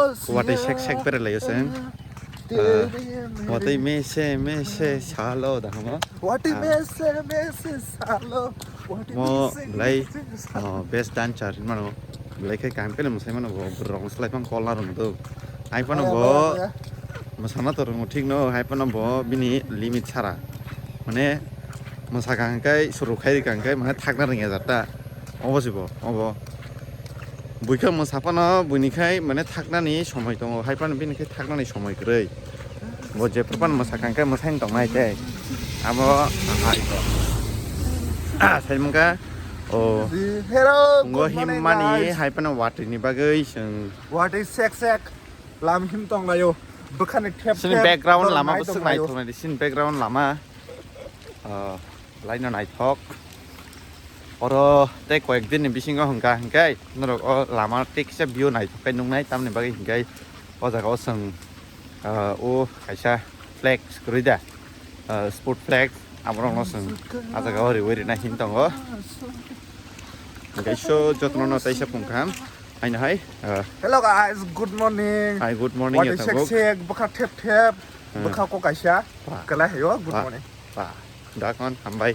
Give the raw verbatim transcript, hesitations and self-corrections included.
Watwi sek sek beralaio chwng. Ah, watwi mese mese salo da hamo. Watwi mese mese salo. Mo belai, oh, best dancer hinmano. Belai khe kaham khe mwsai mano bo, borok mwsalaipang kol narwk do. Hai phano bo mwsana to rwngo thik no, hai phano bo bini limit sara. Mane mwsakha hwnkhe, suru khai rikha hwnkhe, mane thakna rwngya jata. Obo se bo, obo. Buikha mwsa phano buini khai mane thaknani somoi tongo, hai phano bini khai thaknani somoi kwrwi. Bo jephru phano mwsakha hwnkhe mwsai tongnai tei. Abo hai bo. Saimungkha, o. Hello, tongo good morning, himmani guys. Hai phano watwi ni bagwi chwng. Watwi sek sek lam him tonglaio. Bwkhani thep thep. Sini background lama bwswk naithok nai di, sini background lama. Ah, laino naithok. Oro tei koyek din ni bisingo hwnkha hwnkhe norok o lama tei kisa view naithok khe nuknai, tamni bagwi hwnkhe o jaga o chwng, ah, o kaisa flex kwrwi da, ah, sport flex, aborokno chwng ah jaga o riwi rina hin tongo. Hwnkhe so jotono no teisa phung kaham. Haino hai, ah. Hello guys, good morning. Hai, good morning. Watwi sek sek, bwkha thep thep, bwkha ko kaisa. Kwlai hayo, good morning. Dakon, hambai.